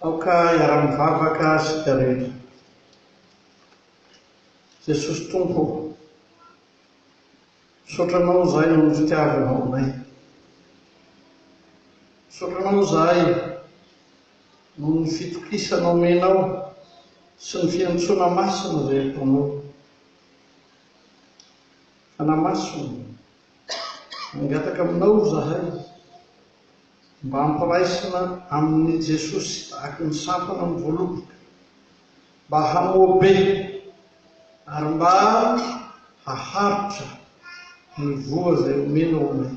Aoka hiara-mivavaka isika rehetra. Jesosy Tompo ô, misaotra Anao izahay noho ny fitiavanao anay. Misaotra Anao izahay noho ny fitokisana omenao sy ny fiantsoana masina izay ataonao. Fanahy Masina, mangataka Aminao izahay mba hampiraisina amin'i Jesosy tahaka ny sampana amin'ny voaloboka, mba hamoa be ary mba haharitra ny voa izay omenao anay.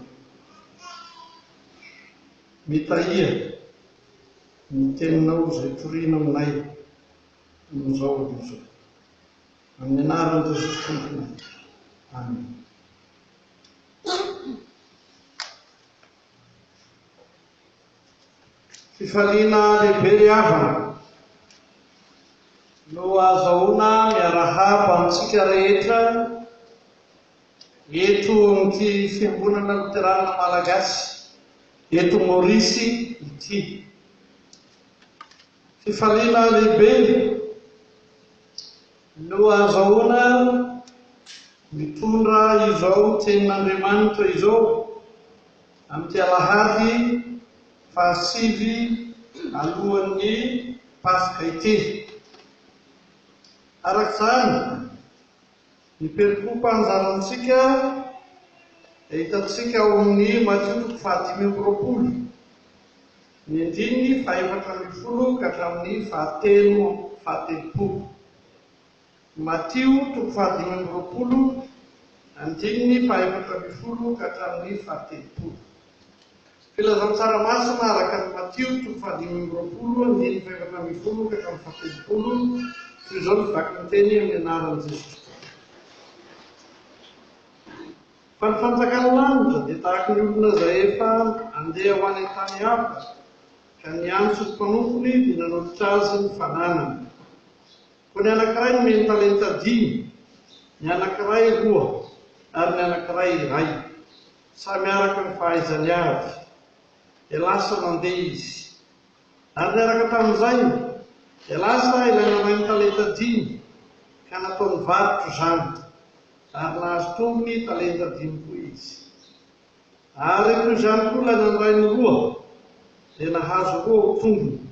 Mitahia ny Teninao izay torina aminay amin'izao anio izao. Amin'ny anaran'i Jesosy Tomponay. Amena. Fifaliana lehibe ry havana no ahazahoana miarahaba antsika rehetra eto amin'ity Fiangonana Loterana Malagasy eto Maorisy ity. Fifaliana lehibe no ahazahoana mitondra izao Tenin'Andriamanitra izao amin'ity alahady fahasivy alohan'ny Paska ity. Araka izany, ny perikopa anjarantsika dia hitantsika ao amin'ny Matio toko fahadimy amby roapolo, ny andininy faha-14 ka hatramin'ny fahatelo fahatelopolo. Matio toko fahadimy amby roapolo, andininy faha-14 ka hatramin'ny fahatelopolo. Filazantsara masina araka an'i Matio toko fahadimy amby roapolo, andininy faha-14 ka hatramin'ny fahatelopolo, toy izao ny vaky ny teny amin'ny anaran'i Jesosy Tompo. Fa ny fanjakan'ny lanitra dia tahaka ny olona izay efa handeha ho any an-tany hafa, ka niantso ny mpanompony dia nanolotra azy ny fananany. Koa ny anankiray nomeny talenta dimy, ny anankiray roa, ary ny anankiray iray, samy araka ny fahaizany avy. Dia lasa nandeha izy. Ary niaraka tamin'izay, dia lasa ilay nandray ny talenta dimy, ka nataony varotra izany. Ary nahazo tombony talenta dimy koa izy. Ary toy izany koa ilay nandray ny roa, dia nahazo roa ho tombony.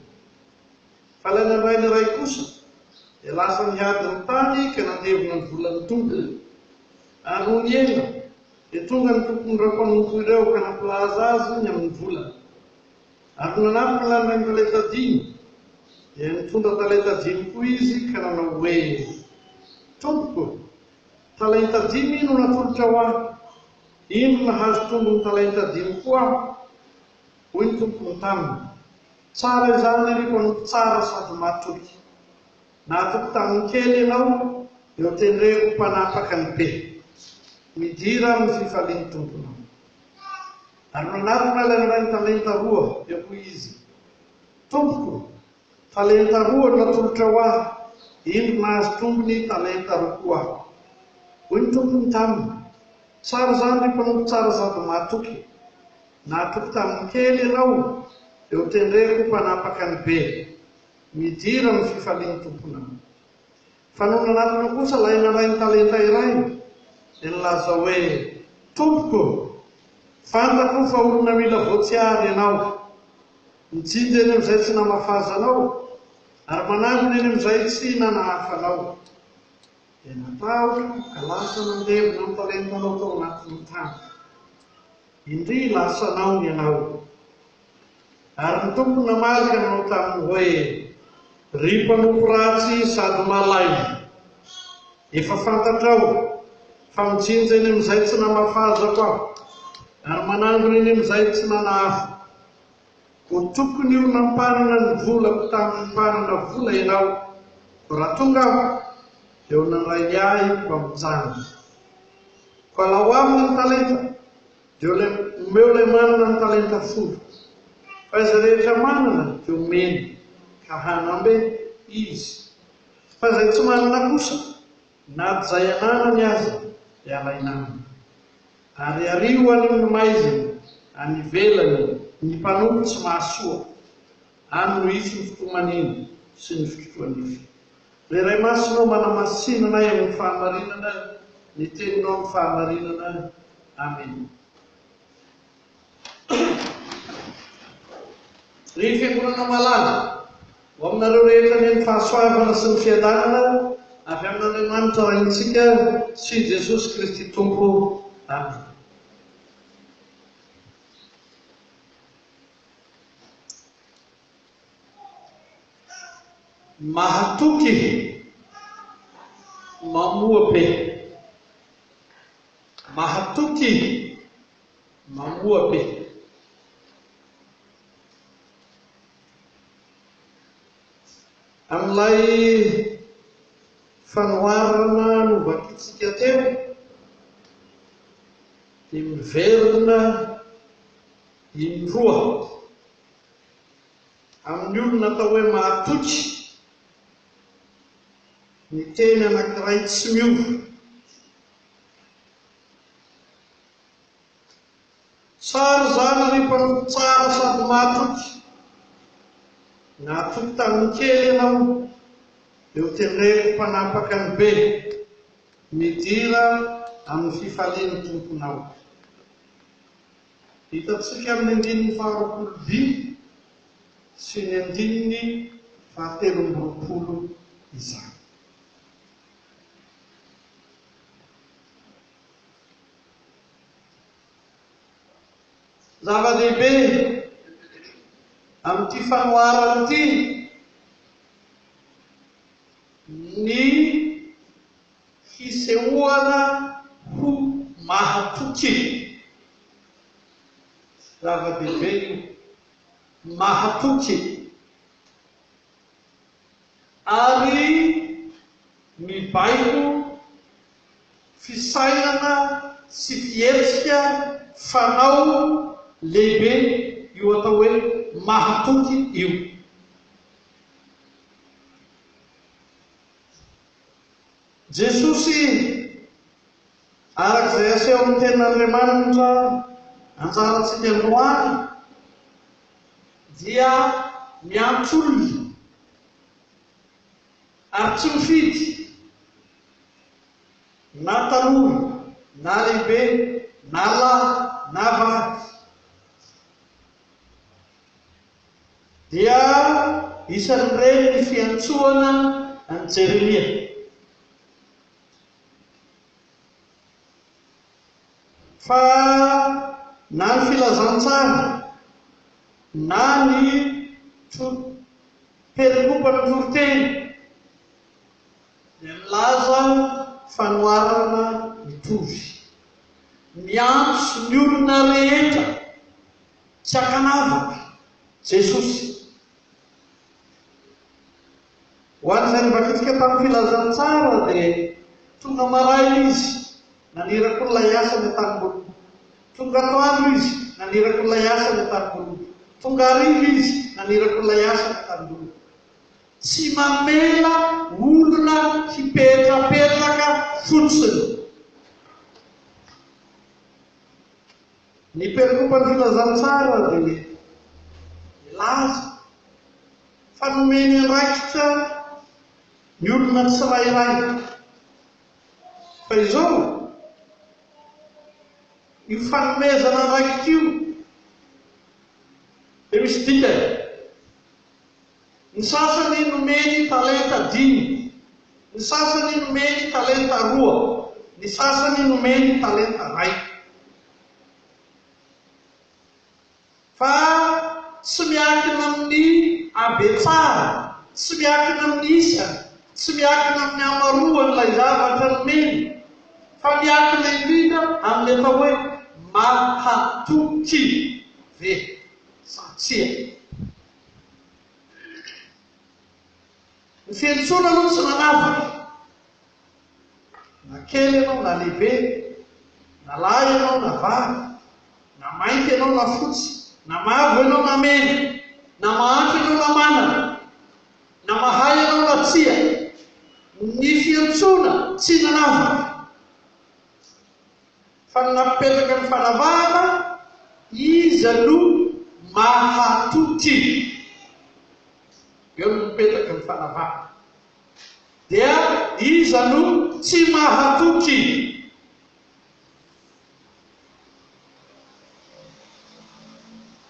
Fa ilay nandray ny iray kosa, dia lasa nihady ny tany ka nandevona ny volan'ny tompony. Ary nony ela, dia tonga ny tompon'ireo mpanompo ireo ka nampilaza azy ny amin'ny volany. Ary nanafika ilay nandray ny talenta dimy, dia nitondra talenta dimy koa izy ka nanao hoe, Tompoko, talenta dimy no natolotrao ahy, indro nahazo tombony talenta dimy koa aho. Hoy ny tompony taminy, Tsara izany, ry mpanompo tsara sady mahatoky. Nahatoky tamin'ny kely ianao, dia hotendreko mpanapaka ny be. Midira amin'ny fifalian'ny tomponao. Ary nanatona ilay nandray ny talenta roa, dia hoy izy, Tompoko, talenta roa no natolotrao ahy, indro nahazo tombony talenta roa koa aho. Hoy ny tompony taminy, Tsara izany, ry mpanompo tsara sady mahatoky! Nahatoky tamin'ny kely ianao, dia hotendreko ho mpanapaka ny be. Midira amin'ny fifalian'ny tomponao. Fa nony nanatona kosa ilay nandray ny talenta iray, dia nilaza hoe, Tompoko, fantako fa olona mila voatsiary ianao, mijinja eny amin'izay tsy namafazanao, ary manangona eny amin'izay tsy nanahafanao. Dia natahotra ka lasa nandevona ny talentanao tao anatin'ny tany. Indry lasanao ny anao. Ary ny Tompo namaly ka nanao taminy hoe, Ry mpanompo ratsy sady malaina, efa fantatrao fa mijinja eny amin'izay tsy namafazako aho, ary manangona eny amin'izay tsy nanahafako. Koa tokony ho nampanana ny volako tamin'ny mpanana vola ianao, koa raha tonga aho, dia ho nandray ny ahy mpaminjany. Koa alao aminy ny talenta, Dia ilay omeo ilay manana ny talenta folo. Fa izay rehetra manana dia omeny, ka hanambe izy. Fa izay tsy manana kosa, na izay ananany aza dia alaina aminy. Ary ario any amin'ny maizina, any ivelany, ny mpanompo tsy mahasoa. Any no hisy ny fitomaniana sy ny fitrotroa-nify. Ry Ray Masina ô, manamasina anay amin'ny fahamarinana, ny Teninao no fahamarinana. Amena. Ry Fiangonana malala, ho aminareo rehetra anie ny fahasoavana sy ny fiadanana avy amin'Andriamanitra Raintsika sy Jesosy Kristy Tompo. Amena. Mahatoky, mamoa be. Mahatoky, mamoa be. Amin'ilay fanoharana novakintsika teo dia miverina indroa amin'ny olona atao hoe mahatoky ny teny anankiray tsy miova. Tsara izany ry mpanompo tsara sady mahatoky. Nahatoky tamin'ny kely ianao, dia ho tendreko mpanapaka ny be. Midira amin'ny fifalian'ny Tomponao. Hitantsika amin'ny andininy faharoapolo by sy ny andininy fahatelo amby 20 izany. Zava-dehibe amin'ity fanoharana ity ny fisehoana ho mahatoky. Zava-dehibe io, mahatoky. Ary mibaiko fisainana sy fihetsika fanao lehibe io atao hoe mahatoky io. Jesosy, araka izay asehon'ny Tenin'Andriamanitra anjarantsika androany, dia miantso olona ary tsy mifidy na tanora na lehibe na lahy na vavy. Dia isan'ireny ny fiantsoana an'i Jeremia. Fa na ny filazantsara na ny perikopan'ny toriteny dia milaza fanoharana mitovy. Miantso ny olona rehetra tsy ankanavaka Jesosy. Ho an'izay novakintsika tamin'ny filazantsara dia tonga maraina Izy naniraka olona hiasa any an-tanimboaloboka. Tonga atoandro Izy naniraka olona hiasa any an-tanimboaloboka. Tonga hariva Izy naniraka olona hiasa any an-tanimboaloboka. Tsy mamela olona hipetrapetraka fotsiny. Ny perikopan'ny filazantsara dia milaza fa nomeny andraikitra ny olona tsirairay. Fa izao, io fanomezana andraikitra io dia misy dikany. Ny sasany nomeny talenta dimy, ny sasany nomeny talenta roa, ny sasany nomeny talenta iray. Fa tsy miankina amin'ny habetsahany, tsy miankina amin'ny isany, tsy miankina amin'ny hamaroan'ilay zavatra nomeny, fa miankina indrindra amin'ny atao hoe mahatoky ve sa tsia. Ny fiantsoana aloha tsy nanavaka. Na kely ianao na lehibe, na lahy ianao na vavy, na mainty ianao na fotsy, na mavo ianao na mena, na mahantra ianao na manana, na mahay ianao na tsia, ny fiantsoana tsy nanavaka. Fa ny nampipetraka ny fanavahana, iza no mahatoky? Eo no mipetraka ny fanavahana. Dia iza no tsy mahatoky?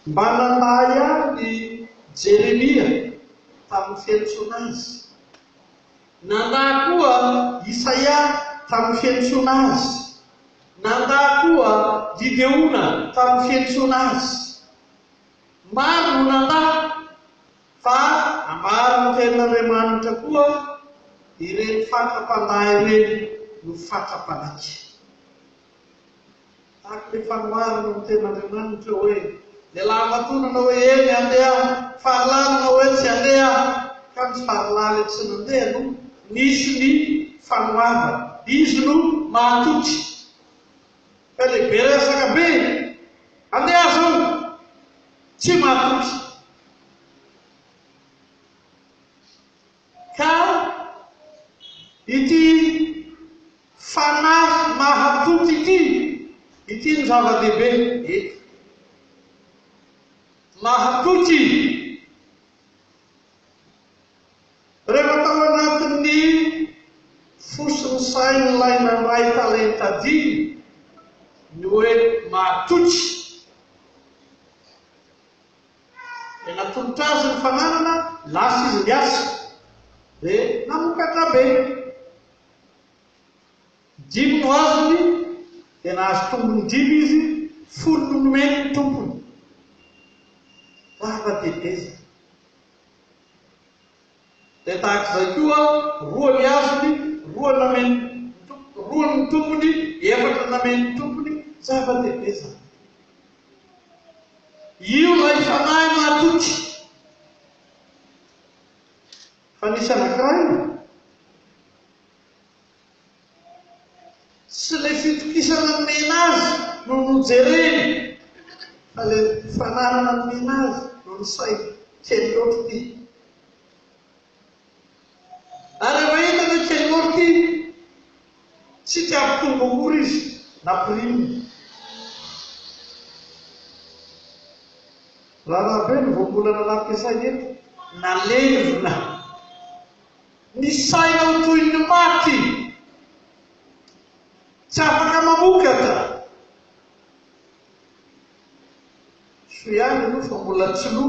Mba nandà ihany i Jeremia tamin'ny fiantsoana azy. Nandà koa Isaia tamin'ny fiantsoana azy. Nandà koa Gideona tamin'ny fiantsoana azy. Maro no nandà, fa ambaran'ny Tenin'Andriamanitra koa ireny fatra-pandà ireny no fatra-panaiky. Tahaka ilay fanoharana amin'ny Tenin'Andriamanitra hoe, Lehilahy matoa nanao hoe, Eny, handeha aho, farilahy nanao hoe, Tsy handeha aho, kanjo farilahy ilay tsy nandeha no nisy ny fanoavana. Izy no mahatoky. Fa ilay be resaka be, handeha aho izao, tsy mahatoky. Ka ity fanahy mahatoky ity, ity no zava-dehibe eto. Mahatoky. Rehefa tao anatin'ny fo sy ny sain'ilay nandray talenta dimy ny hoe mahatoky, Dia natolotra azy ny fananana, lasa izy niasa, dia namokatra be. Dimy no azony, dia nahazo tombony dimy izy, folo no nomeny ny tompony. Zava-dehibe izany. Dia tahaka izay koa, roa ny azony, roa nomeny ny tompony, roa ny tompony, efatra nomeny ny tompony, zava-dehibe izany. Io ilay fanahy mahatoky. Fa nisy anankiray, tsy ilay fitokisana nomena azy no nojereny, fa ilay fananana nomena azy no nisainy. Kely loatra ity. Ary rehefa hitany hoe kely loatra ity, tsy te hampitombo akory izy, nampiriminy. Raharaha be ny voambolana nampiasaina eto, nalevina. Ny saina ho toy ny maty, tsy afaka mamokatra. Soa ihany aloha fa mbola tsy lo.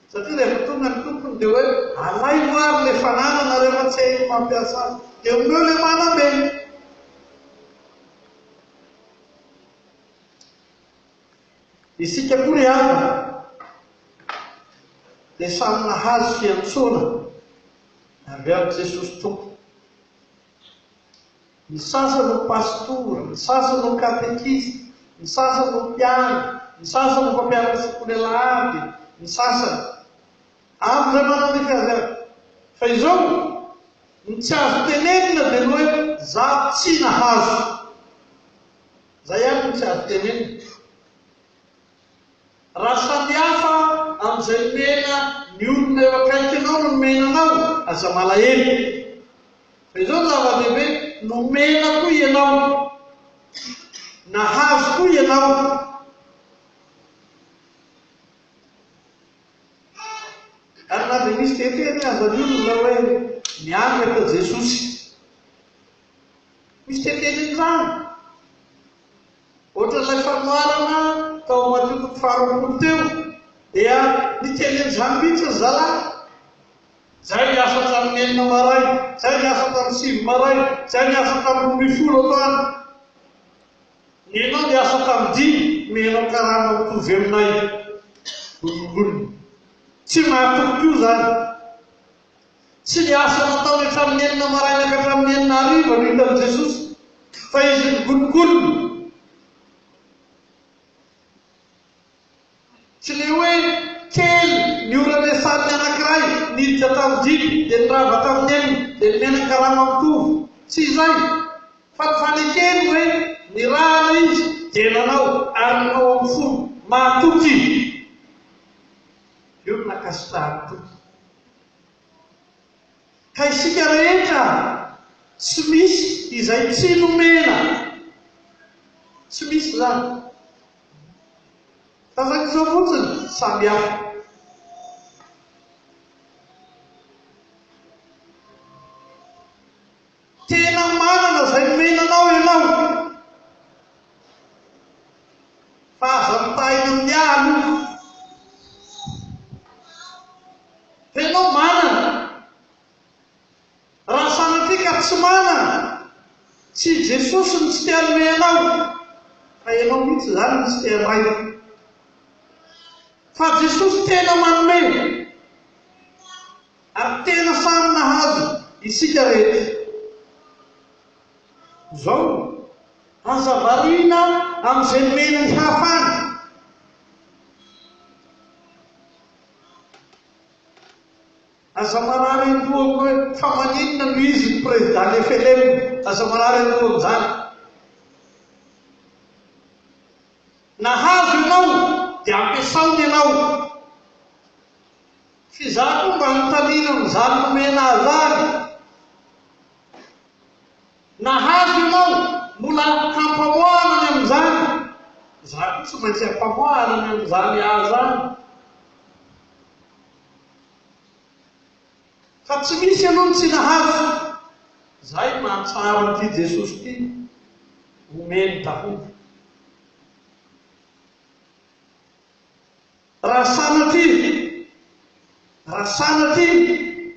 Satria rehefa tonga ny tompony dia hoe alaivo ary ilay fananana rehefa tsy hainy mampiasa azy. Dia omeo ilay manam-be. Isika koa ry havana dia samy nahazo fiantsoana avy amin'i Jesosy Tompo. Ny sasany ho pastora, ny sasany ho katekista, ny sasany ho mpiandry, ny sasany ho mpampianatra sekoly alahady, ny sasany. Amin'izay manandrify azy avy. Fa izao, ny tsy azo tenenina dia ny hoe za tsy nahazo. Izay ihany no tsy azo tenenina. Raha samy hafa amin'izay nomena ny olona eo akaikinao no nomena anao, aza malahelo. Fa izao no zava-dehibe, nomena koa ianao. Nahazo koa ianao. Ary na dia misy tetehiny aza ny olona hoe miangatra Jesosy. Misy tetehiny an'izany. Ohatran'ilay fanoharana tao Matio toko faharoapolo teo dia niteny an'izany mihitsy ry zalahy. Izay niasa hatramin'ny enina maraina, izay niasa tamin'ny sivy maraina, izay niasa tamin'ny 12 atoandro. Ny anao niasa tamin'ny dimy, omenao karama mitovy aminay. Olombolona. Tsy mahatoky koa izany. Tsy ny asa nataony hatramin'ny enina maraina ka hatramin'ny enina hariva no hitan'i Jesosy, fa izy nigonogolona. Tsy ilay hoe kely ny ora niasan'ny anankiray, niditra tamin'ny dimy dia nirava tamin'ny enina, dia nomena karama mitovy. Tsy izay, fa ny fanekeny hoe nirahana izy dia nanao, ary nanao amin'ny fony mahatoky. Io no nankasitrahan'ny Tompo. Ka isika rehetra tsy misy izay tsy nomena. Tsy misy izany. Tazako izao fotsiny, samy hafa. tsy manana, tsy i Jesosy no tsy te hanome anao, fa ianao mihitsy izany no tsy te handray. Fa Jesosy tena manome, ary tena samy nahazo isika rehetra. Izao, aza variana amin'izay nomena ny hafa any. Aza marary an-doha hoe fa maninona no izy no président ny FLM. Aza marary an-doha amin'izany. Nahazo ianao dia ampiasao ny anao. F'izaho koa mba anontaniana amin'izany nomena ahy izany. Nahazo ianao, mbola hampamoahana ny amin'izany. Izaho koa tsy maintsy hampamoahana ny amin'izany ahy izany. Fa tsy misy aloha ny tsy nahazo. Izay mahatsara an'ity Jesosy ity, omeny daholo. Raha sanatria, raha sanatria,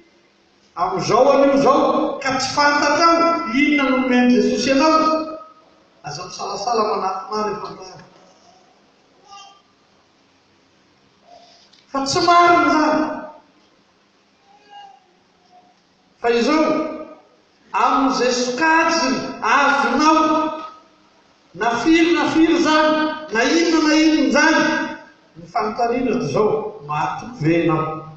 amin'izao anio izao ka tsy fantatrao inona no nomen'i Jesosy anao, aza misalasala manatona ahy rehefa mirary. Fa tsy marina izany. Fa izao, amin'izay sokajiny azonao, na firy na firy izany, na inona na inona izany, ny fanontaniana dia izao, mahatoky ve ianao?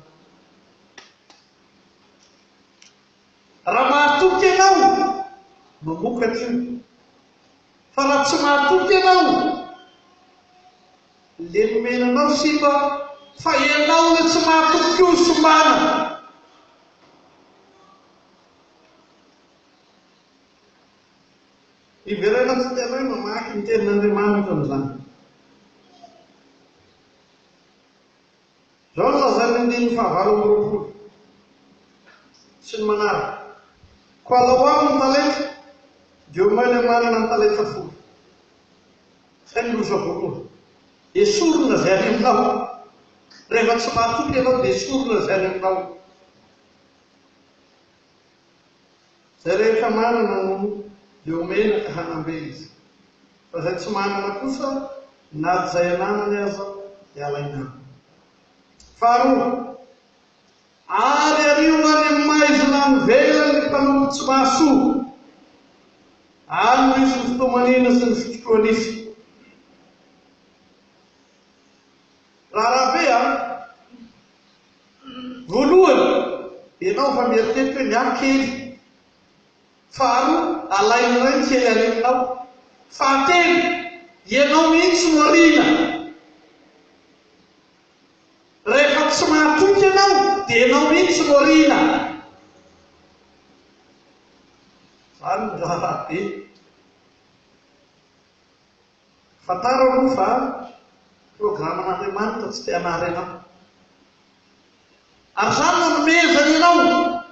Raha mahatoky ianao, mamokatra io. Fa raha tsy mahatoky ianao, le nomena anao simba fa ianao le tsy mahatoky koa simbana. Iverenantsika indray mamaky ny tenin'Andriamanitra amin'izany. Izao no lazain'ny andininy fahavalo amby 20 sy ny manaraka, Koa alao aminy ny talenta, dia omeo ilay manana ny talenta folo. Izay no loza voalohany. Esorina izay any aminao. Rehefa tsy mahatoky ianao dia esorina izay any aminao. Izay rehetra manana no dia omena ka hanambe izy. Fa izay tsy manana kosa, na dia izay ananany aza dia alaina aminy. Faharoa, ary ario any amin'ny maizina any ivelany ny mpanompo tsy mahasoa. Any no hisy ny fitomaniana sy ny fitrotroa-nify. Raharaha be an! Voalohany, ianao efa mieritreritra hoe ny ahy kely. Faharoa, alainy indray ny kely any aminao. Fahatelo, ianao mihitsy no ariana. Rehefa tsy mahatoky ianao dia ianao mihitsy no ariana. Izany no raharaha be. Fantaro aloha fa programan'Andriamanitra tsy te hanary anao. Ary izany no anomezany anao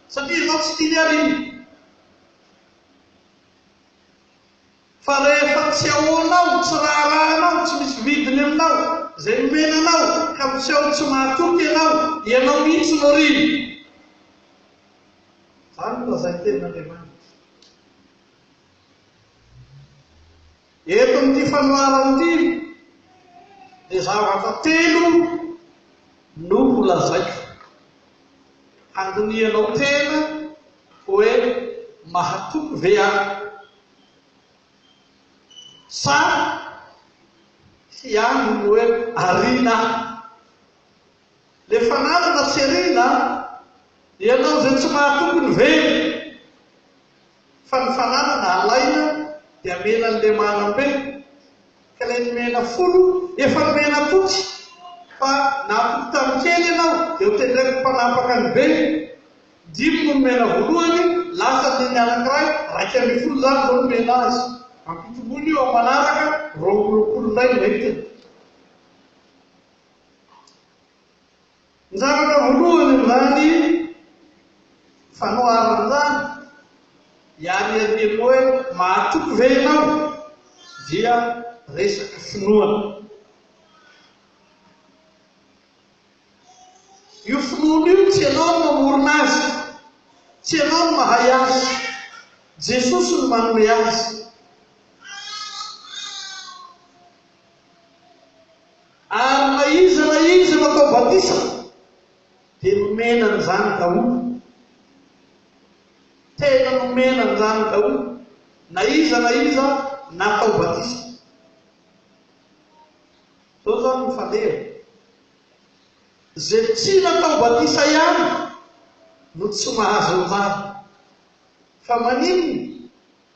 satria ianao tsy tiany arina. Fa rehefa tsy ahoanao, tsy raharahanao, tsy misy vidiny aminao izay nomena anao ka miseho tsy mahatoky ianao, ianao mihitsy no arina. Izany no lazain'ny tenin'Andriamanitra. Eto amin'ity fanoharana ity dia zavatra telo no holazaiko. Handinihanao tena hoe mahatoky ve aho sa hiandry ny hoe ariana aho. Ilay fananana tsy ariana, ianao izay tsy mahatoky no very. Fa ny fananana alaina dia amena an'ilay manam-be, ka ilay nomena folo efa nomena toky, fa nahatoky tamin'ny kely ianao dia ho tendreko mpanapaka ny be. Dimy no nomena voalohany, lasa ny ny anankiray, 11 izany izao nomena azy. Ampitomboina io amin'ny manaraka, 22 indray no entiny. Ny zavatra voalohany amin'izany fanoharana izany, iariarianao hoe mahatoky ve ianao, dia resaka finoana. Io finoana io tsy ianao no mamorona azy. Tsy ianao no mahay azy. Jesosy no manome azy. Ary na iza na iza natao batisa dia nomena an'izany daholo. Tena nomena an'izany daholo. Na iza na iza natao batisa. Izao izany ny faleha. Izay tsy natao batisa ihany no tsy mahazo anjara. Fa maninona?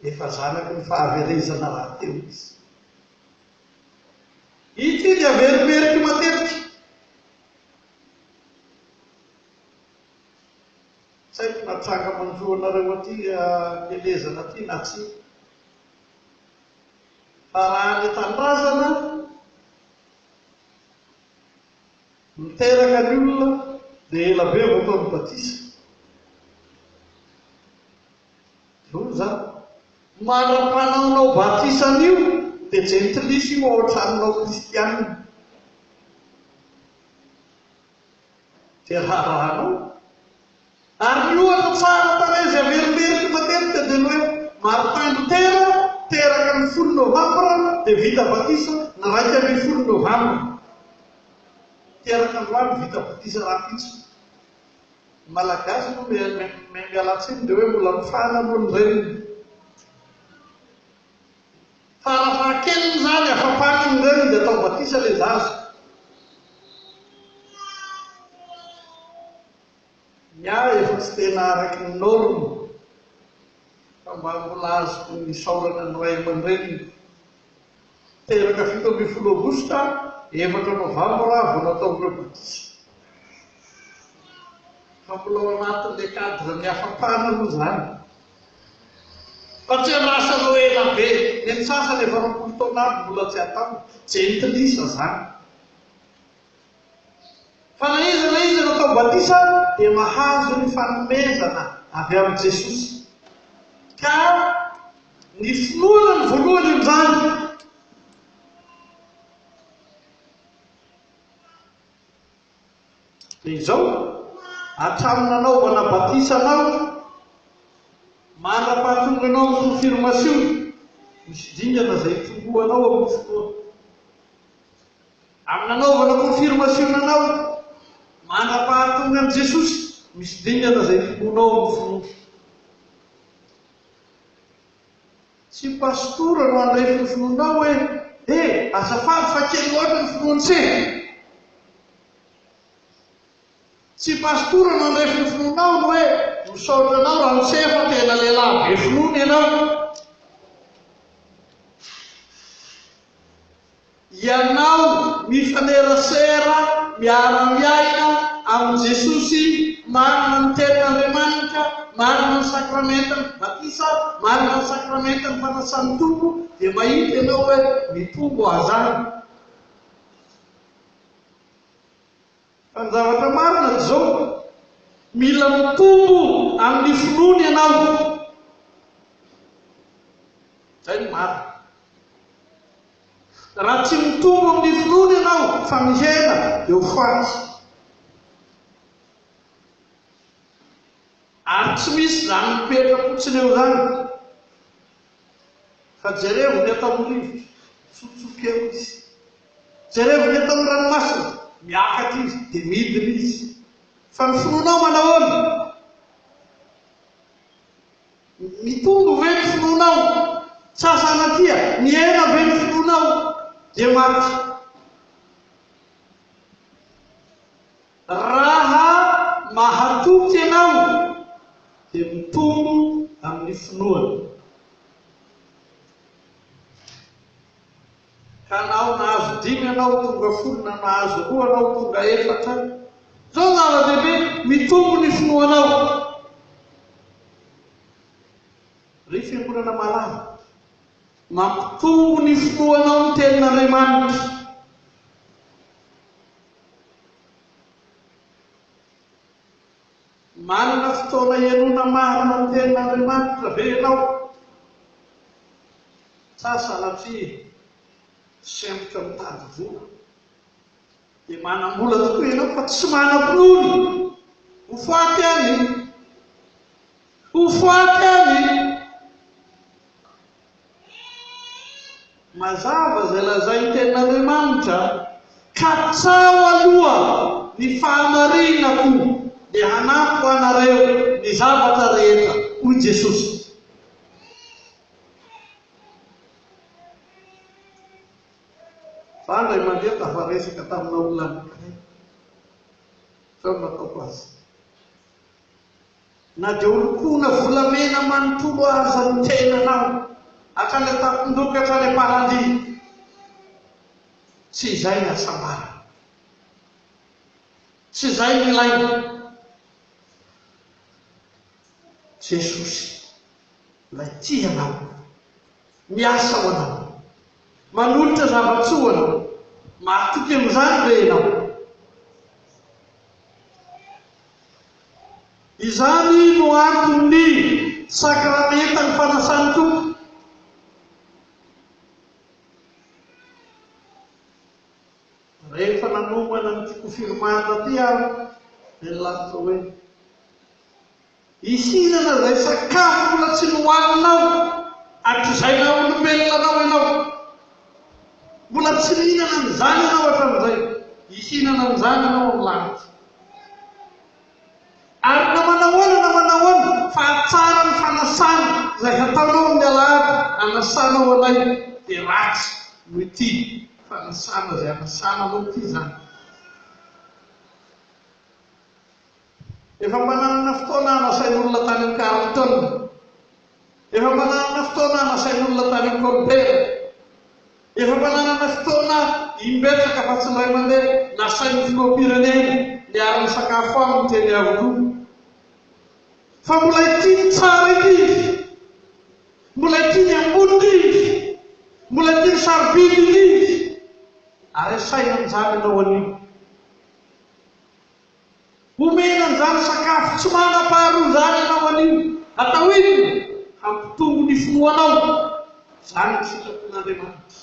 Efa zanaky ny fahaverezana rahateo izy. Ity dia averimberiko matetika. Tsy haiko na tranga manjo anareo aty am-pielezana aty na tsia. Fa raha any an-tanindrazana, miteraka ny olona dia ela be vao ataony batisa. Loza! Mandra-panaonao batisa an'io dia jentilisa io ao an-tranonao kristianina. Dia raharahanao. Ary ny ohatra tsara tarehy izay averimberiko matetika dia ny hoe Martin Luther teraka ny folo novambra dia vita batisa ny 11 novambra. Teraka androany vita batisa rahampitso. Ny Malagasy moa miala tsiny dia hoe mbola mifana aloha ny reniny. Farafahakeliny izany afa-paty ny reniny dia atao batisa ilay zaza. Ny ahy efa tsy tena araky ny norme fa mba mbola azoko nisaorana ny ray aman-dreniko. Teraka 17 aogositra, efatra novambra vao nataon'ireo batisa. Fa mbola ao anatin'ilay cadre ny hafapana aloha izany. Fa tsy andrasanao ela be. Ny an'ny sasany efa 20 taona aby mbola tsy atao. Jentilisa izany. Fa na iza na iza natao batisa dia mahazo ny fanomezana avy amin'i Jesosy. Ka ny finoana no voalohany amin'izany. Dia izao, hatramin'ny nanaovana batisa anao, mandra-pahatonga anao amin'ny konfirmasiona, misy dingana izay itomboanao amin'ny finoana. Amin'ny nanaovana confirmation anao, mandra-pahatonga an'i Jesosy, misy dingana izay itombonao amin'ny finoana. Tsy pastora no handrefy ny finoanao hoe, eh, azafady fa kely loatra ny finoan'se. Tsy pastora no handrefy ny finoanao ny hoe, misaotra anao ramose fa tena lehilahy be finoana ianao. Ianao mifanerasera miara-miaina amin'i Jesosy, manana ny Tenin'Andriamanitra, manana ny sakramentan'ny batisa, manana ny sakramentan'ny fanasan'ny Tompo, dia mahita ianao hoe mitombo azany. Fa ny zavatra marina dia izao, mila mitombo amin'ny finoana ianao. Izay no marina. Raha tsy mitombo amin'ny finoana ianao fa mihena dia ho faty. Ary tsy misy izany mipetra-potsiny eo izany. Fa jerevo ny ataon'ny rivotra, mitsotsoka eo izy. Jerevo ny ataon'ny ranomasina, miakatra izy, dia midina izy. Fa ny finoanao manahoana? Mitombo ve ny finoanao? Sa sanatria, mihena ve ny finoanao dia maty? Raha mahatoky ianao dia mitombo amin'ny finoana. Ka na ho nahazo dimy ianao tonga folo na nahazo roa ianao tonga efatra. Izao no zava-dehibe, mitombo ny finoanao. Ry fiangonana malala, mampitombo ny finoanao ny tenin'Andriamanitra. Manana fotoana hihainoana marina ny Tenin'Andriamanitra ve ianao? Sa sanatria sempotra mitady vola? Dia manam-bola tokoa ianao fa tsy manam-pinoana! Ho faty any! Ho faty any. Mazava izay lazain'ny Tenin'Andriamanitra, Katsaho aloha ny fahamarinako, dia hanampy ho anareo ny zavatra rehetra, hoy Jesosy. Za indray mandeha tafaresaka tamina olona anankiray. Izao no nataoko azy. Na dia holokoina volamena manontolo aza ny tenanao, hatrany an-tampon-doha ka hatrany am-parandia, tsy izay ny hasambarana. Tsy izay no ilaina. Jesosy, ilay tia anao, miasa ho anao, manolotra zava-tsoa ho anao, mahatoky amin'izany ve ianao? Izany no anton'ny sakramentan'ny fanasan'ny Tompo. Rehefa nanomana an'ity kofirmanda ity aho dia nilaza hoe, Hihinana izay sakafo mbola tsy nohaninao hatrizay naha olombelona anao ianao. Mbola tsy nihinana an'izany ianao hatramin'izay. Hihinana an'izany ianao amin'ny lanitra. Ary na manahoana na manahoana fa hatsara ny fanasana izay hataonao amin'ny alahady hanasanao anay dia ratsy noho ity fanasana izay hanasana anao ity izany. Efa mba nanana fotoana hanasain'olona tany amin'ny Carlton. Efa mba nanana fotoana hanasain'olona tany amin'ny Colbert. Efa mba nanana fotoana imbetsaka fa tsy indray mandeha nasain'ny filoham-pirenena niara-nisakafo aminy teny Iavoloha. Fa mbola ity ny tsara indrindra. Mbola ity ny ambony indrindra. Mbola ity ny sarobidy indrindra. Ary asaina amin'izany ianao anio. Homena an'izany sakafo tsy manam-paharoa izany ianao anio. Atao inona? Hampitombo ny finoanao. Izany no sitrapon'Andriamanitra.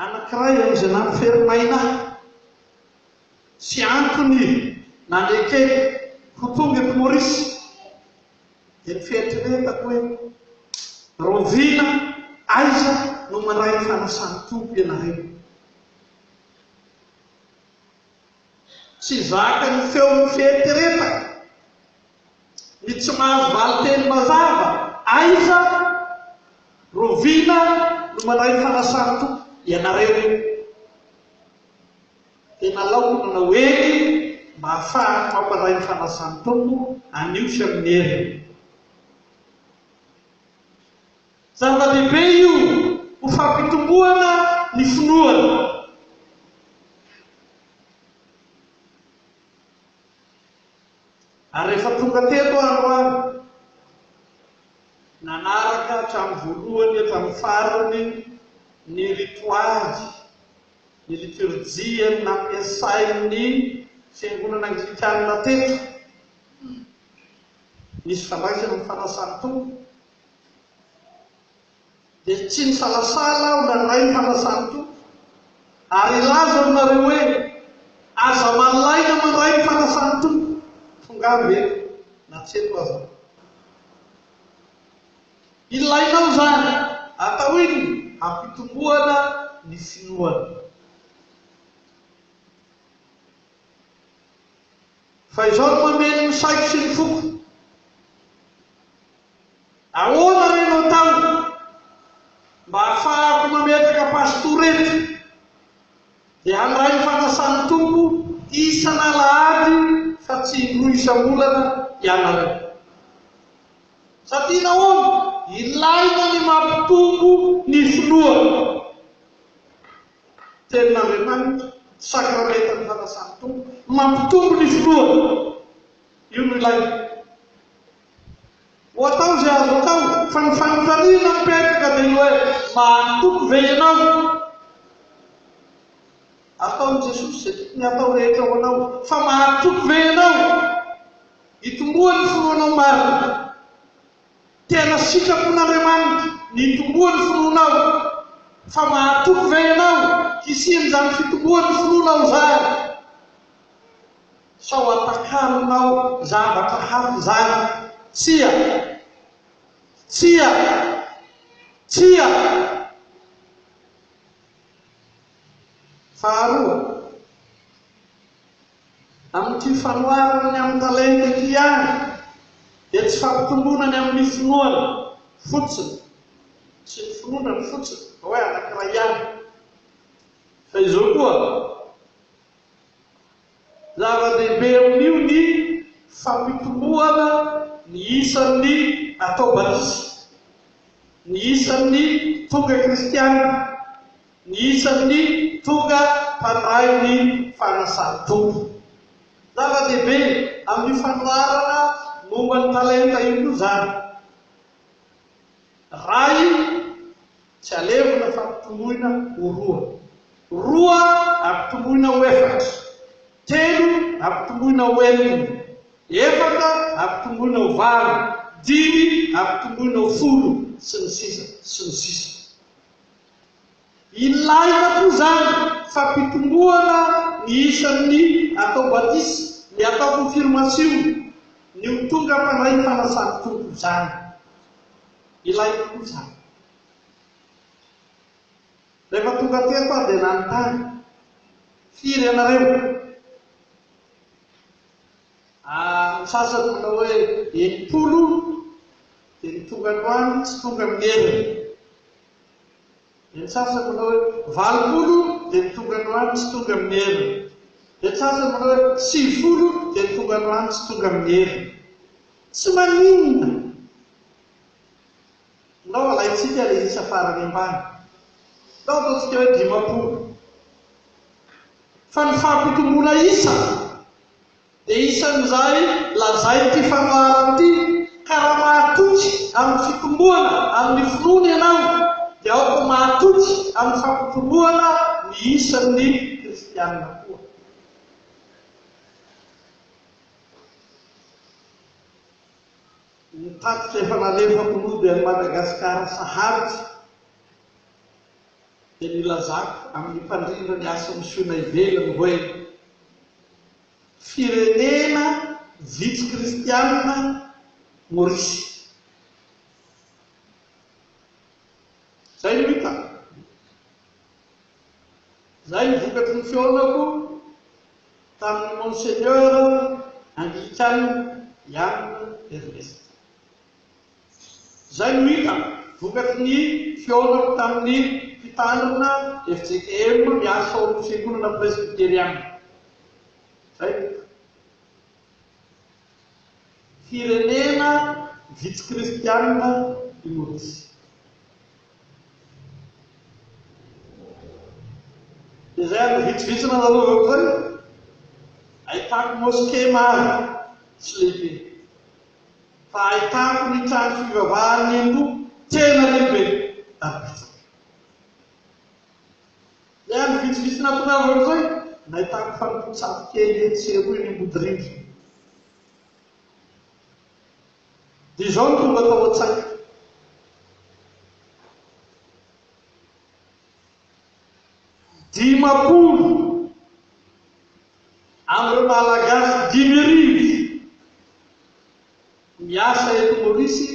Anankiray amin'izay nampiferinaina ahy sy antony nanekeko ho tonga eto Maurice dia ny fieritreretako hoe rahoviana, aiza no mandray ny fanasan'ny Tompo ianareo? Tsy zaka ny feon'ny fieritreretako, ny tsy mahazo valinteny mazava, aiza, rahoviana no mandray ny fanasan'ny Tompo ianareo? Dia nalaoko nanao eny mba hahafahako mampandray ny fanasan'ny Tompo anio sy amin'ny heriny. Zava-dehibe io ho fampitomboana ny finoana. Ary rehefa tonga teto aho androany, nanaraka hatramin'ny voalohany hatramin'ny farany ny ritoaly Ny litorjia nampiasain'ny Fiangonana Anglikana teto, misy ifandraisany amin'ny fanasan'ny Tompo, dia tsy nisalasala aho nandray ny fanasan'ny Tompo, ary hilaza aminareo hoe, Aza malaina mandray ny fanasan'ny Tompo, tongava eto na tsy eto aza. Ilainao izany, atao inona? Hampitomboana ny finoana. Fa izao no mameno ny saiko sy ny foko. Ahoana re no atao mba hahafahako mametraka pastora eto dia handray ny fanasan'ny Tompo isan'alahady fa tsy indroa isam-bolana ianareo? Satria nahoana? Ilaina ny mampitombo ny finoana. Tenin'Andriamanitra, sakramentan'ny fanasan'ny Tompo, mampitombo ny finoana. Io no ilaina. Ho atao izay azo atao, fa ny fanontaniana mipetraka dia ny hoe, mahatoky ve ianao? Ataon'i Jesosy izay tokony hatao rehetra ho anao, fa mahatoky ve ianao? Hitomboan'ny finoanao marina. Tena sitrapon'Andriamanitra ny hitomboan'ny finoanao. Fa mahatoky ve ianao hisian'izany fitomboan'ny finoanao izany? Sao atakalonao zavatra hafa izany. Tsia! Tsia! Tsia! Faharoa, amin'ity fanoharana ny amin'ny talenta ity ihany, dia tsy fampitomboana ny amin'ny finoana fotsiny, tsy ny finoana no fotsiny, fa hoe anankiray ihany, fa izao koa, Zava-dehibe amin'io ny fampitomboana ny isan'ny atao batisa, ny isan'ny tonga kristiana, ny isan'ny tonga mpandray ny fanasan'ny Tompo. Zava-dehibe amin'io fanoharana momba ny talenta io koa izany. Ray tsy alevina fa ampitomboina ho roa. Roa ampitomboina ho efatra. Telo ampitomboina ho enina. Efatra ampitomboina ho valo. Dimy ampitomboina ho folo, sy ny sisa, sy ny sisa. Ilaina koa izany fampitomboana ny isan'ny atao batisa, ny atao konfirmasio, ny ho tonga mpandray ny fanasan'ny Tompo izany. Ilaina koa izany. Rehefa tonga teto aho dia nanontany, Firy ianareo? Ah, ny sasany manao hoe 60, dia ny tonga androany tsy tonga amin'ny heriny. Dia ny sasany manao hoe 80 dia ny tonga androany tsy tonga amin'ny heriny. Dia ny sasany manao hoe 90 dia ny tonga androany tsy tonga amin'ny heriny. Tsy maninona. Ndao alaintsika ilay isa farany ambany. Ndao ataontsika hoe 50. Fa ny fampitomboana isa dia isan'izay lazain'ity fanoharana ity, ka raha mahatoky amin'ny fitomboana amin'ny finoana ianao, dia aoka ho mahatoky amin'ny fampitomboana ny isan'ny kristiana koa. Ny tatitra efa nalefako nody any Madagasikara sahady dia nilazako amin'ny mpandrindra ny asa misiona ivelany hoe, Firenena vitsy kristianina Maorisy. Izay no hitako. Izay no vokatry ny fihaonako tamin'ny Monseigneur Anglikana Yann Ernest. Izay no hitako vokatry ny fihaonako tamin'ny mpitandrina fjkm miasa ao amin'ny fiangonana presbyteriana. Izay no hitako. Firenena vitsy kristianina i Maurice. Dia izay andro vitsivitsy nanalovako izay, ahitako mosquée maro sy lehibe. Fa ahitako ny trano fivavahan'ny Hindoa tena lehibe ary betsaka. Ilay andro vitsivitsy nahatongavako izay, nahitako fanompoan-tsampy kely etsy sy eroa eny Ambodiriva. Dia izao no tonga tao an-tsaiko. 50 amin'ireo Malagasy 5000 miasa eto Maorisy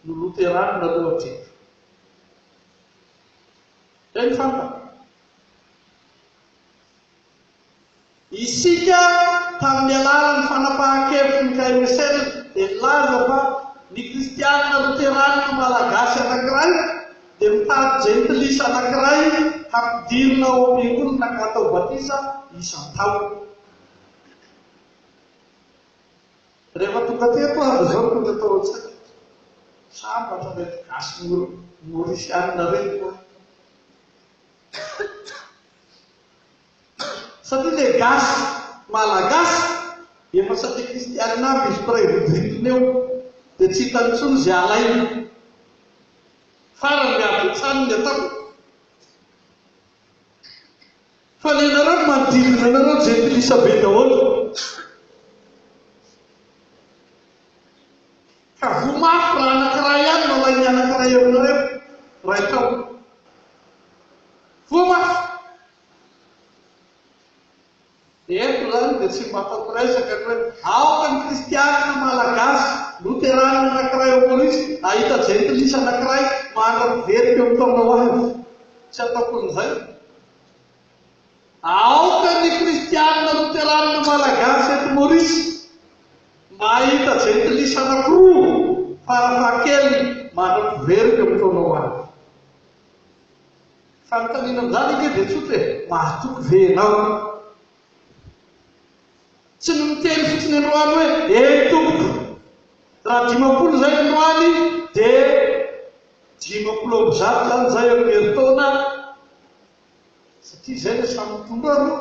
no Loteranina aloha hatreto. Izay no fantako. Isika, tamin'ny alalan'ny fanapahan-kevitry ny KMSL, dia nilaza fa ny kristianina loteranina malagasy anankiray dia mitady jentilisa anankiray hampidirina ao am-piangonana ka hatao batisa isan-taona. Rehefa tonga teto aho dia izao no tonga tao an-tsaiko, sambatra ireto gasy maorisianina ireto an! Satria le gasy malagasy efa saika kristianina aby izy mpiray vodirindrina eo dia tsy hitany intsony izay alainy. Farany miady hatrany ny ataony. Fa ny anareo ny manodidina anareo jentilisa be daholo. Ka voa mafy raha anankiray ihany no alain'ny anankiray aminareo iray taona. Voa mafy. Eto izany dia tsy mba ataoko resaka ny hoe aoka ny kristianina malagasy loterana anankiray ao Maurice hahita jentilisa anankiray mandra-piveriko eo amin'ny taona ho avy. Tsy ataoko an'izay. Aoka ny kristianina loteranina malagasy eto Maurice mba hahita jentilisa anankiroa farafahakeliny mandra-piveriko eo amin'ny taona ho avy. Fanontaniana amin'izany ange dia tsotra e, mahatoky ve ianao? Tsy ny miteny fotsiny androany hoe eny tompoko, raha 50 izay androany dia 150 izany izay amin'ny herintaona, satria izay ilay samy mitondra aloha.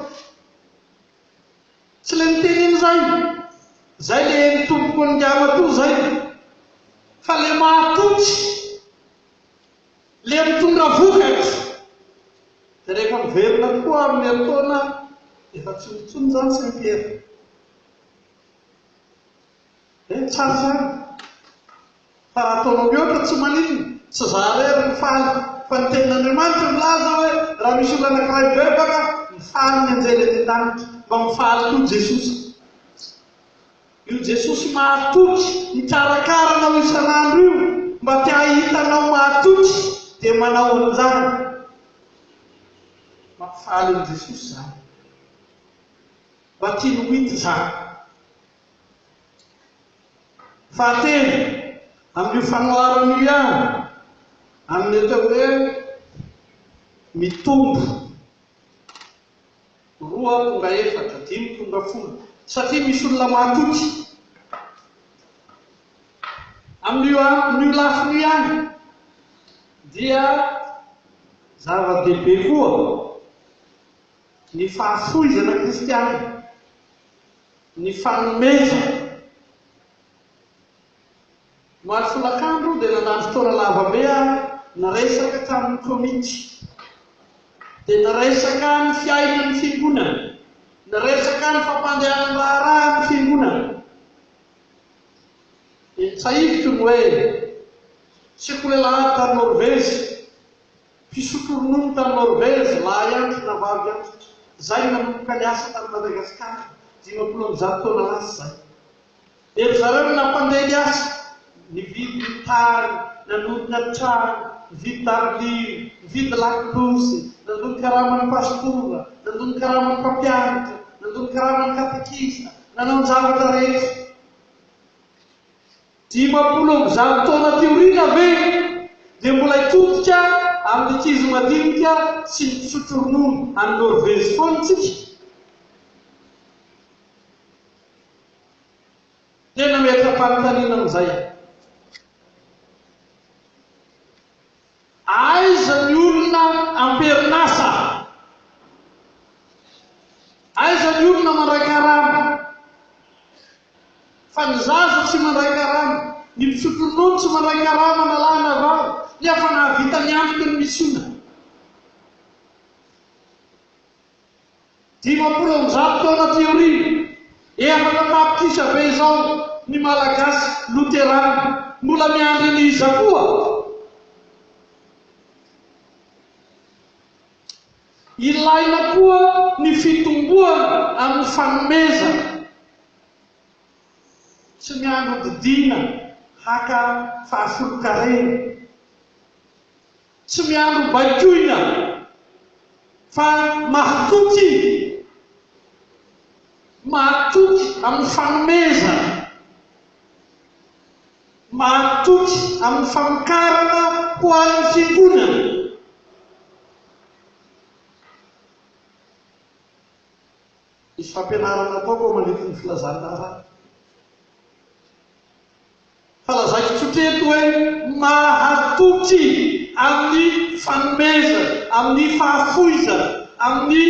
Tsy ilay miteny iny izay, izay ilay eny tompoko an'ingahy izay, fa ilay mahatoky. Le mitondra vokatra. Dia rehefa miverina tokoa amin'ny herintaona efa tsy eo intsony izany Saint Pierre. Eh, tsara izany. Fa raha ataonao mihoatra tsy maninona, tsy za irery no faly. Fa ny tenin'Andriamanitra milaza hoe raha misy olona anankiray mibebaka, mifaly ny anjely any an-danitra. Mba mifaly koa Jesosy. Io Jesosy mahatoky mikarakara anao isan'andro io mba te hahita anao mahatoky dia manao an'izany. Mampifaly an'i Jesosy izany. Mba tiany ho hita izany. Fahatelo, amin'io fanoharana io ihany, amin'ny atao hoe mitombo. Roa tonga efatra, dimy tonga folo. Satria misy olona mahatoky. Amin'io amin'io lafiny io ihany dia zava-dehibe koa ny fahafoizana kristiana, ny fanomezana. Omaly folakandro dia nandany fotoana lava be aho niresaka tamin'ny komity. Dia niresaka ny fiainan'ny fiangonana, niresaka ny fampandehanan-draharaha ny fiangonana. Dia notsahiviko ny hoe, sekoly alahady tany Norvezy, mpisotro ronono tany Norvezy, lahy antitra na vavy antitra, izay no nanomboka niasa tany Madagasikara, 150 taona lasa izay. Dia ry zareo no nampandeha ny asa, nividy tany, nanorina trano, nividy dabilio, nividy lakolosy, nandoa ny karaman'ny pastora, nandoa ny karaman'ny mpampianatra, nandoa ny karaman'ny katekista, nanao ny zavatra rehetra. 150 taona aty aoriana ve dia mbola hitodika amin'ny ankizy madinika sy ny mpisotro ronono any Norvezy foana isika? Dia nametra-panontaniana amin'izay aho. Aiza ny olona am-perinasa? Aiza ny olona mandray karama? Fa ny zaza tsy mandray karama, ny mpisotro ronono tsy mandray karama na lahy na vavy, nefa nahavita niantoka ny misiona. 150 taona aty aoriana, efatra tapitrisa be izao ny Malagasy loterana, mbola miandry an'iza koa? Ilaina koa ny fitomboana amin'ny fanomezana. Tsy miandry hodidiana haka fahafolonkarena. Tsy miandry ho baikoina fa mahatoky, mahatoky amin'ny fanomezana, mahatoky amin'ny famokarana ho an'ny fiangonana. Misy fampianarana ataoko ao mandritra ny filazan-draharaha. Fa lazaiko tsotra eto hoe mahatoky amin'ny fanomezana, amin'ny fahafoizana, amin'ny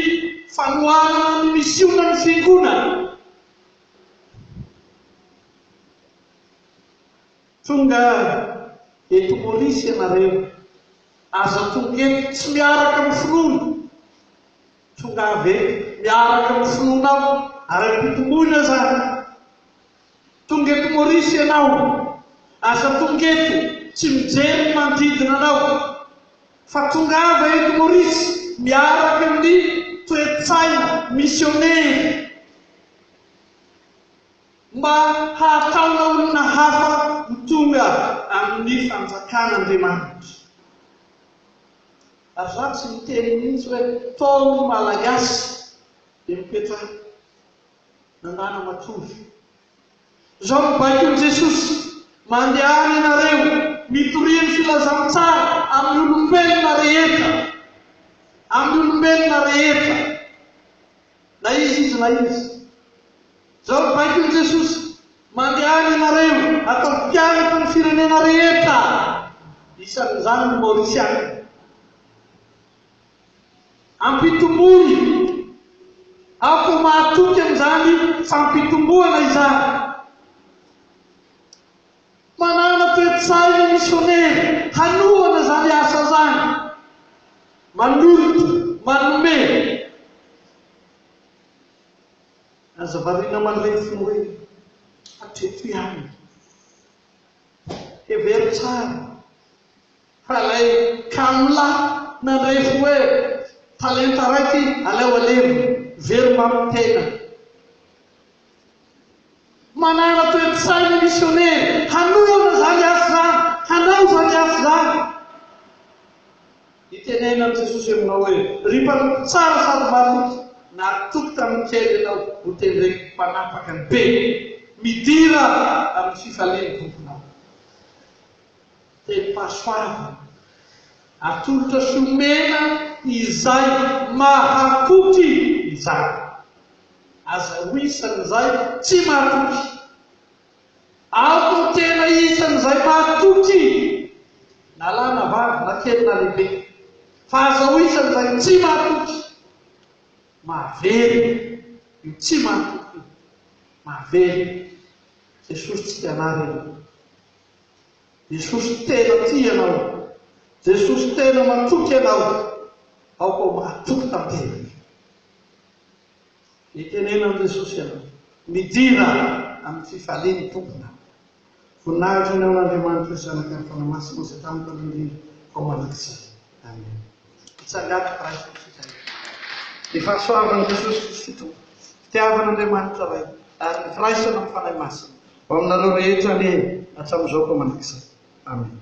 fanohanana ny misionan'ny Fiangonana. Tonga eto Maurice ianareo, aza tonga eto tsy miaraka amin'ny finoana. Tongava eto miaraka amin'ny finoanao ary ampitomboina izany. Tonga eto Maurice ianao, aza tonga eto tsy mijery ny manodidina anao, fa tongava eto Maurice miaraka amin'ny toe-tsaina misionera. hahataona olona hafa ho tonga amin'ny fanjakan'Andriamanitra. Ary za tsy miteny mihitsy hoe taomy Malagasy dia mipetraha nandana matory. Izao no baikon'i Jesosy, Mandehana ianareo, mitoria ny filazantsara amin'ny olombelona rehetra. Amin'ny olombelona rehetra. Na iza izy na iza. Izao no baikon'i Jesosy, Mandehana ianareo, ataovy mpianatra ny firenena rehetra. Isan'izany ny Maorisiana. Ampitomboy! Aoka ho mahatoky amin'izany fampitomboana izany. Manàna toe-tsaina misionera hanohana izany asa izany. Manolotra, manome. Aza variana mandrefy ny hoe hatreto ihany. Hevero tsara. Fa ilay kamo lahy nandrefy hoe talenta raiky aleo alevina, very mamy tena. Manana toe-tsaina misionera hanohana izany asa izany, hanao izany asa izany. Itenenan'i Jesosy aminao hoe, Ry mpanompo tsara sady mahatoky, natoky tamin'ny kely ianao, hotendreko ho mpanapaka ny be. Midira amin'ny fifalian'ny Tomponao. Tenim-pahasoavana atolotra sy omena izay mahatoky izany. Aza ho isan'izay tsy mahatoky. Aoka ho tena isan'izay mahatoky, na lahy na vavy, na kely na lehibe. Fa aza ho isan'izay tsy mahatoky. Mahavery io tsy mahatoky io. Mahavery. Jesosy tsy te hanary anao. Jesosy tena tia anao. Jesosy tena matoky anao. Aoka ho mahatoky tanteraka. Mitenena amin'i Jesosy ianao. Midira amin'ny fifalian'ny Tomponao. Voninahitra ny ao an'Andriamanitra Zanaka ny Fanahy Masina izay tamin'ny taloha indrindra ka ho mandrakizay. Amen. Mitsangàna raiso ny fitahiana. Ny fahasoavan'i Jesosy Kristy Tompo, fitiavan'Andriamanitra Ray ary ny firaisana amin'ny Fanahy Masina ho aminareo rehetra anie hatramin'izao ka mandrakizay. Amen.